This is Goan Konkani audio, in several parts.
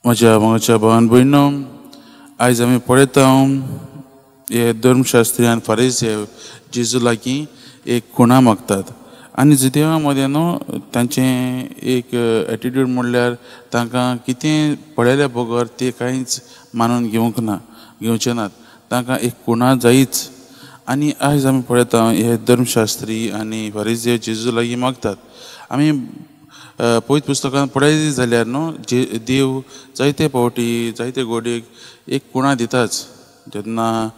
म्हज्या मोगाच्या भावान भयणो, आयज आमी पळयता हे धर्मशास्त्री आनी फारीसी जेजू लागीं एक खुणा मागतात आनी जुदेवा मदें न्हू तांचें एक एटिट्यूड म्हणल्यार तांकां कितें पळयल्या बगर ते कांयच मानून घेवंक ना, घेवचे नात. तांकां एक खुणा जायच. आनी आयज आमी पळयता हे धर्मशास्त्री आनी फारीसी जेजू लागीं मागतात. आमी पवित्र पुस्तकान पळयली जाल्यार न्हू जे देव जायते फावटी जायते गोडयेक एक खुणा दिताच. जेन्ना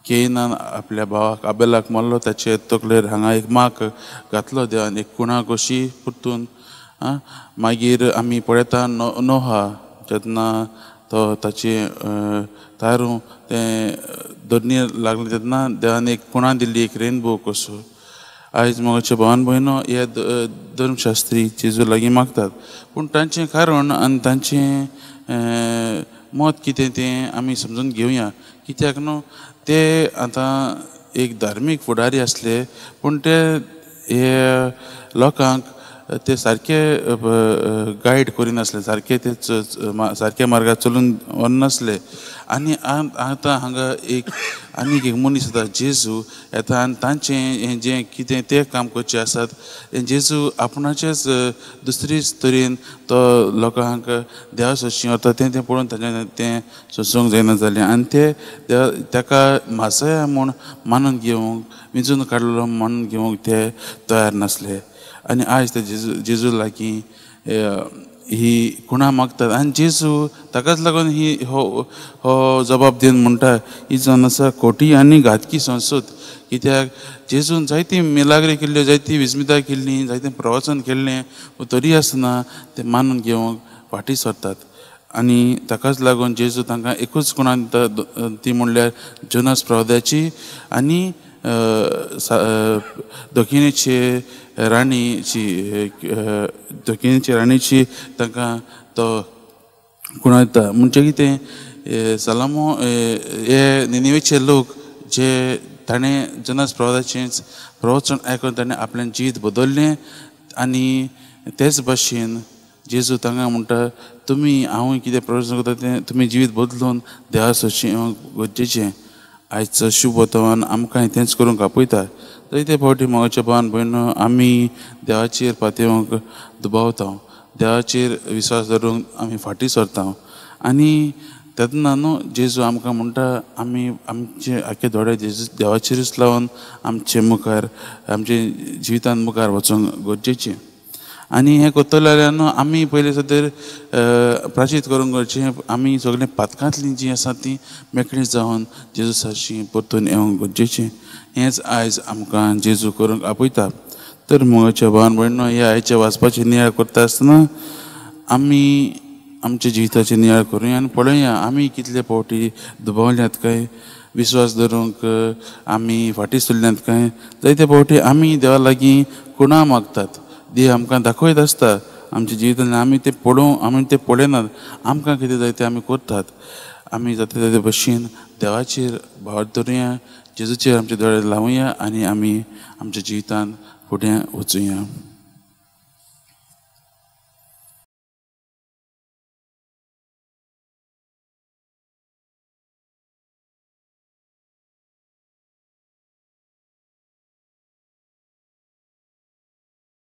केनान आपल्या भावाक आबेलाक मारलो ताचे तकलेर हांगा एक मार्क घातलो देवान, एक खुणा कशी परतून. मागीर आमी पळयता नोहा जेन्ना तो ताचे तारू तें धरणीर लागलें तेन्ना देवान एक खुणा दिल्ली, एक रेनबो कसो. आयज मोगाच्या भावान भयणो हे धर्मशास्त्री जेजू लागीं मागतात, पूण तांचें कारण आनी तांचें मत कितें तें आमी समजून घेवया. कित्याक न्हू ते आतां एक धार्मीक फुडारी आसले, पूण ते हे लोकांक ते सारके गायड करिनासले, सारके ते सारक्या मार्गार चलून वचनासले. आनी आतां हांगा एक आनीक एक मनीस येता जेजू येता आनी तांचें हें जें कितें तें काम करचें आसात तें जेजू आपणाचेच दुसरीच तरेन तो लोकांक देवा सोशी वता तें तें पळोवन तांचें तें सोसूंक जायना जालें आनी ते ताका मासाया म्हूण मानून घेवंक, विंचून काडलो मानून घेवंक ते तयार नासले. आनी आयज ते जेजू लागीं ही खुणा मागतात आनी जेजू ताकाच लागून ही हो हो जबाब दिवन म्हणटा ही जावन आसा खोटी आनी घातकी संसद. कित्याक जेजून जायती मिलाग्री केल्ल्यो, जायती विस्मिता केल्ली, जायतें प्रवचन केल्लें, पूण तरी आसतना ते मानून घेवंक फाटीं सरतात. आनी ताकाच लागून जेजू तांकां एकूच खुणा दिता, ती म्हणल्यार जोनास प्रवादाची आनी दक्षिणेचे राणीची, दक्षिणेची राणीची तांकां तो खुणा दिता. म्हणजे कितें सलामो हे निनिवेचे लोक जे ताणें जोनास प्रवादाचें प्रवचन आयकून ताणें आपलें जिवीत बदल्लें आनी तेच भाशेन जेजू तांकां म्हणटा तुमी हांव कितें प्रवचन करता तें तुमी जिवीत बदलून देवा सोशी येवंक गरजेचें. आयचो शुभ वर्तमान आमकां तेंच करूंक आपयता. जायते फावटी मोगाच्या भावान भयणो आमी देवाचेर पातयेवंक दुबावता, देवाचेर विस्वास धरूंक आमी फाटीं सरता आनी तेन्ना न्हू जेजू आमकां म्हणटा आमी आमचे आख्खे दोळे जेजू देवाचेरूच लावन आमचे मुखार आमचे जिवितान मुखार वचूंक गरजेचें. आनी हें करतले जाल्यार न्हू आमी पयलीं सद्या प्राचीत करूंक गरजेचें, आमी सगळीं पातकांतलीं जीं आसा तीं मेकळीं जावन जेजू सारशीं परतून येवंक गरजेचें. हेंच आयज आमकां जेजू करूंक आपयता. तर मोगाच्या भावान भयणो ह्या आयच्या वाचपाची नियाळ करता आसतना आमी आमच्या जिविताची नियाळ करुया आनी पळोवया आमी कितले फावटी दुबावल्यात काय, विस्वास धरूंक आमी फाटीं सरल्यात काय. जायते फावटी आमी देवा लागीं खुणा मागतात, देव आमकां दाखयत आसता आमच्या जिवितांत, आमी तें पळोवंक आमी तें पळयनात, आमकां कितें जाय तें आमी करतात. आमी जाता ते भशेन देवाचेर भार धरुया, जेजूचेर आमचे दोळे लावया आनी आमी आमच्या जिवितांत फुडें वचुया.